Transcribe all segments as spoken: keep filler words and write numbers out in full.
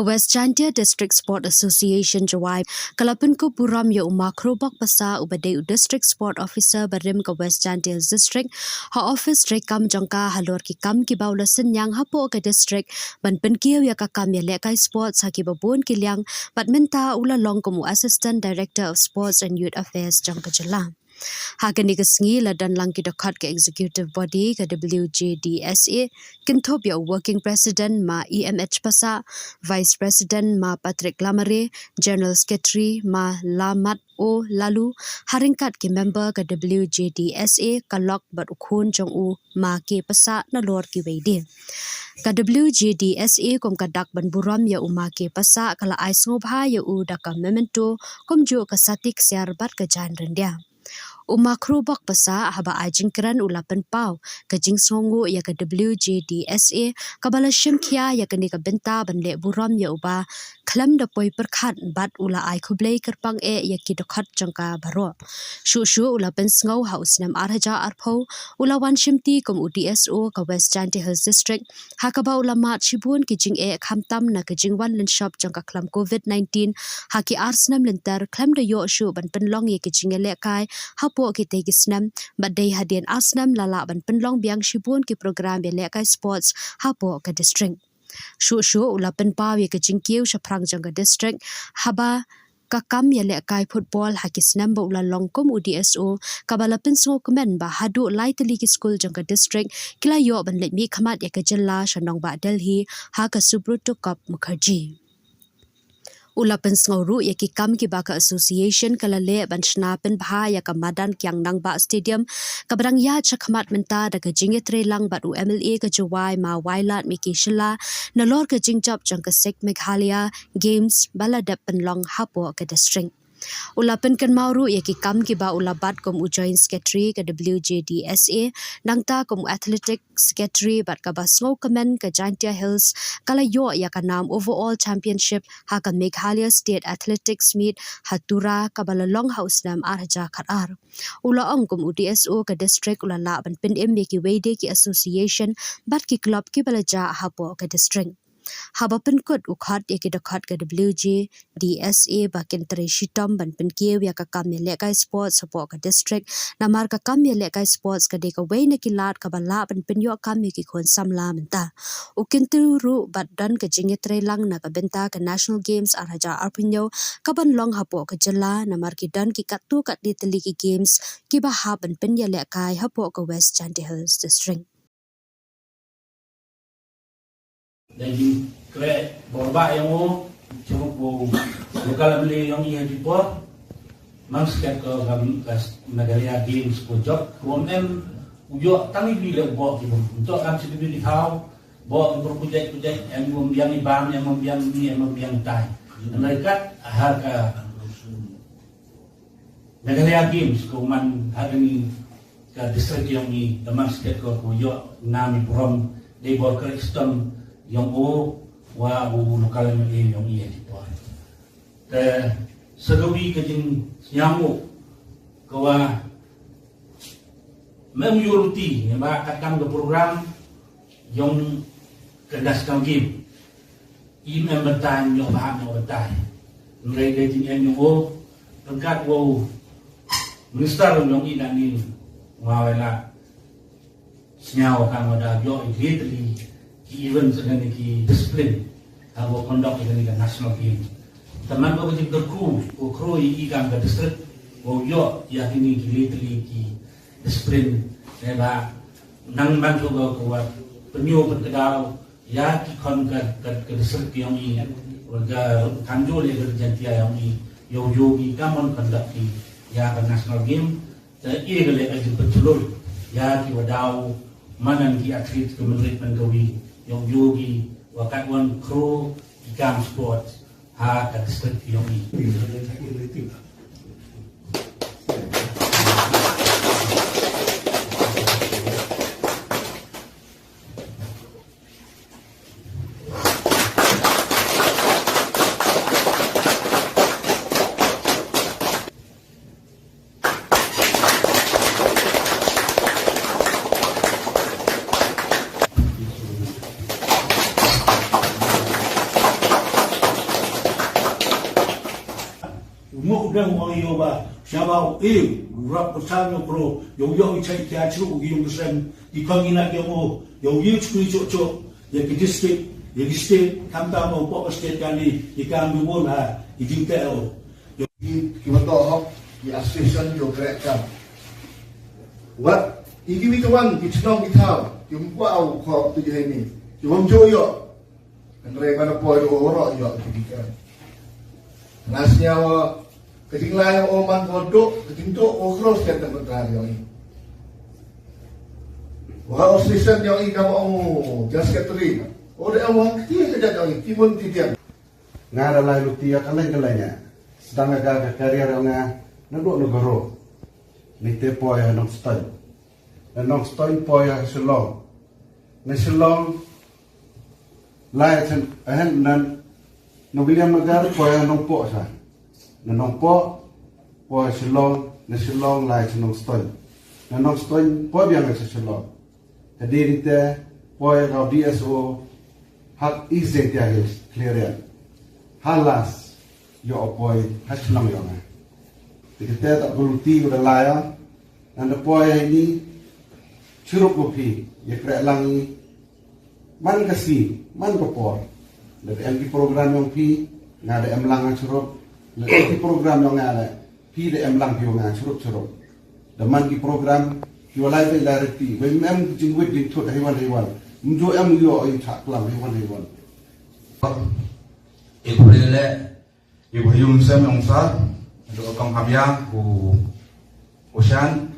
West Jaintia District Sport Association Jowai ka la pynkup burom ïa u Ma Khrobok Passah uba dei u District Sport Officer barim ka West Jaintia District ha ophis treikam jong ka halor ki kam kiba u la synñiang hapoh ka district ban pynkiew ïa ka kam ïalehkai sports ha kiba bun ki liang bad mynta u la long kum u Assistant Director of Sports and Youth Affairs jong ka jylla. Ha kane ka sngi la don lang ki dkhot ka Executive Body ka W J D S A, kynthup ïa u Working President Ma E M H Passah, Vice President Ma Patrick Lamare, General Secretary Ma Lamat O Lalu, ha ryngkat ki member ka W J D S A, ka lok bad u khun jong u Ma K Passah nalor kiwei de. Ka W J D S A kum ka dak ban burom ïa u Ma K Passah ka la ai sngewbha ïa u da ka memento kumjuh ka sati ksiar bad ka jaiñ ryndia. U Ma Khrobok Passah haba ai jingkren u la pynpaw ka jingsngewnguh ïa ka W J D S A kaba la shim khia ïa kane ka bynta ban leh burom ïa uba khlem da poi pyrkhat bad u la ai khublei kyrpang eh ïa ki dkhot jong ka baroh. Shuh shuh u la pynsngew ha u snem ar hajar arphew u la wan shimti kum u D S O ka West Jaintia Hills District ha kaba u la mad shibun ki jingeh khamtam na ka jingwan lynshop jong ka khlam covid nineteen ha ki ar snem lynter khlem da ïoh shuh ban pynlong ïa ki jingïalehkai hapoh kitei ki snem bad dei hadien ar snem la lah ban pynlong biang shibun ki program ïalehkai sports hapoh ka district. Shuh shuh u la pynpaw ïa ka jingkiew shaphrang jong ka district haba ka kam ïalehkai football ha ki snem ba u la long kum u D S O kaba la pynsngewkmen ba haduh lai tylli ki skul jong ka district ki la ïoh ban leit mihkhmat ïa ka jylla sha nongbah Delhi ha ka Subroto Cup Mukherjee. U la pynsngew ruh ïa ki kam kiba ka association ka la leh ban shna pynbha ïa ka madan Kiang Nangbah Stadium kaba dang ïaid shakhmat mynta da ka jingïatreilang bad u M L A ka Jowai Ma Wailadmiki Shylla nalor ka jingjop jong ka SICK Meghalaya Games ba la dep pynlong hapoh ka district. U la pynkynmaw ruh ïa ki kam kiba u la bat kum u Joint Secretary ka W J D S A, nangta kum u Athletic Secretary bad kaba sngewkmen ka Jaintia Hills ka la ïoh ïa ka nam Overall Championship ha ka Meghalaya State Athletics Meet ha Tura kaba la long ha u snem ar hajar khatar. U la ong kum u D S O ka district u la lah ban pynim ïa kiwei de ki association bad ki club kiba la jah hapoh ka district. Haba pynkut u khot ïa ki dkhot ka W J D S A ba kin trei shitom ban pynkiew ïa ka kam ïalehkai sports hapoh ka district namar ka kam ïalehkai sports ka dei kawei na ki lad kaba lah ban pynïoh kam ïa ki khun samla mynta. U kyntu ruh ba don ka jingïatreilang na ka bynta ka National Games ar hajar arphew hynñiew kaban long hapoh ka jylla namar ki don ki katto katne tylli ki games kiba hap ban pynïalehkai hapoh ka West Jaintia Hills District. Dei jingkhreh bor ba ïa u, jong u local M L A ïong i ha ki por. Mang sket ko kam ka Meghalaya Games ko jop, ko em u ïoh tang i bi le bok ki bum. Untuk kam sik bi di thau, bok ki bur kujai kujai, em bum biang i bam, em bum biang ni, em bum biang tai. Mereka har ka Meghalaya Games ko man ha kani ka district ïong i, da man sket ko ko ïoh nam i burom dei bor ka stem ïong o wa u local M L A ïong i ïa ki por. Te sagawi ka jingsñiawngooh ka wa mem ïoh ruti ne ba ka kam ka program ïong ka national game. Im em batai, ïoh ba em ïoh batai. Ngai dei jingem ïong o, ryngkat wow minister ïong i Daniel Mawela. Sñiaw ka ma da ïoh i le tylli ki events ne ki discipline ha wow conduct ïa kani ka national game. Te man ko ka jingkyrkhu ko khro i i kam ka district wow ïoh ïa kini ki le tylli ki discipline ne ba nang ban to ko ko wa pynïoh pynkdaw ïa ki khon ka ka ka district ïong i, ka kam jong le ka Jaintia ïong i, ïoh ïoh ki kam mon conduct ki ïa ka national game. Te i ka le ka jingpynjulur ïa ki wa daw manan ki athlete ka mynrit man ka wi, ïoh ïoh ki wa kat wan khro ki kam sport ha ka district ïong i. Sha ba u e u rap u san u kro yow yow i chai kya chru u yung sen i kong ina kya mo yow yu chkri cho cho ya ki district ya ki state kam ta mo po state kani i kam du bon ha i jing te o. Ki ki wato hok ki association yo kre kam. Wat i ki mi tuan ki chnong ki thaw ki mkwa au ko tu jai ni ki wam jo yo. Kan re kan poi do ro yo ki kan. Nas nyawa ka jinglai o man ko do ka jingdo o kros kan kan kan yo ni. Wa o station yo i kam o gas ka tri. O de o ki ka jat yo i timun ti dia. Nga da lai luti ya kaleng kaleng ya. Sedang aga ka karier nga na do na garo. Ni te poi ya nong stoi. Na nong stoi poi ya Shillong. Na Shillong lai chen ahen nan no William Nagar poi ya nong po sa. Na nong po poi ya Shillong, na Shillong lai chen nong stoi. Na nong stoi poi biang ya Shillong. Ka dei te poi ya D S O hak East Jaintia Hills clearance. Halas yo poi ha Shillong yo nga. Te kete ta ko luti ko da lai ya. Nanda poi ya ini chirup ko phi ya kre lang i man ka si man ka por. Da em ki program yong phi nga da em lang chirup. Da em ki program yong nga da phi da em lang phi yong nga chirup chirup. Da man ki program ki walai bai la reti bai em jingwit jingthut haiwan haiwan. Mjo em yo i chak lam haiwan haiwan. Ibrele Ibu yung sem yung sa, do kong hamya ku Ocean,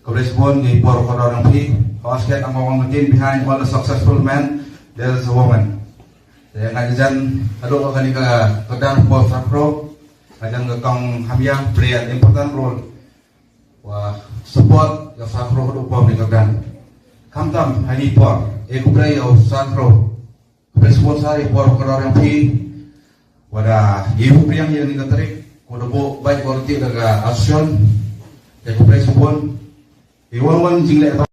khublei shibun ngi por ko dor ngi phi, basket ang kong tin behind all the successful men, there is a woman. Te nga jan ado ka kani ka kedan por sakro, nga jan ka kong hamya play an important role. Wa support ya sakro ko por ni kedan. Kam tam hani por, e khublei ya sakro. Khublei shibun sa i por ko dor ngi phi. Wada i hu priang i ni ka tarik ko da bo bai ko ti da ka action. Te khublei shibun. I wan wan jingle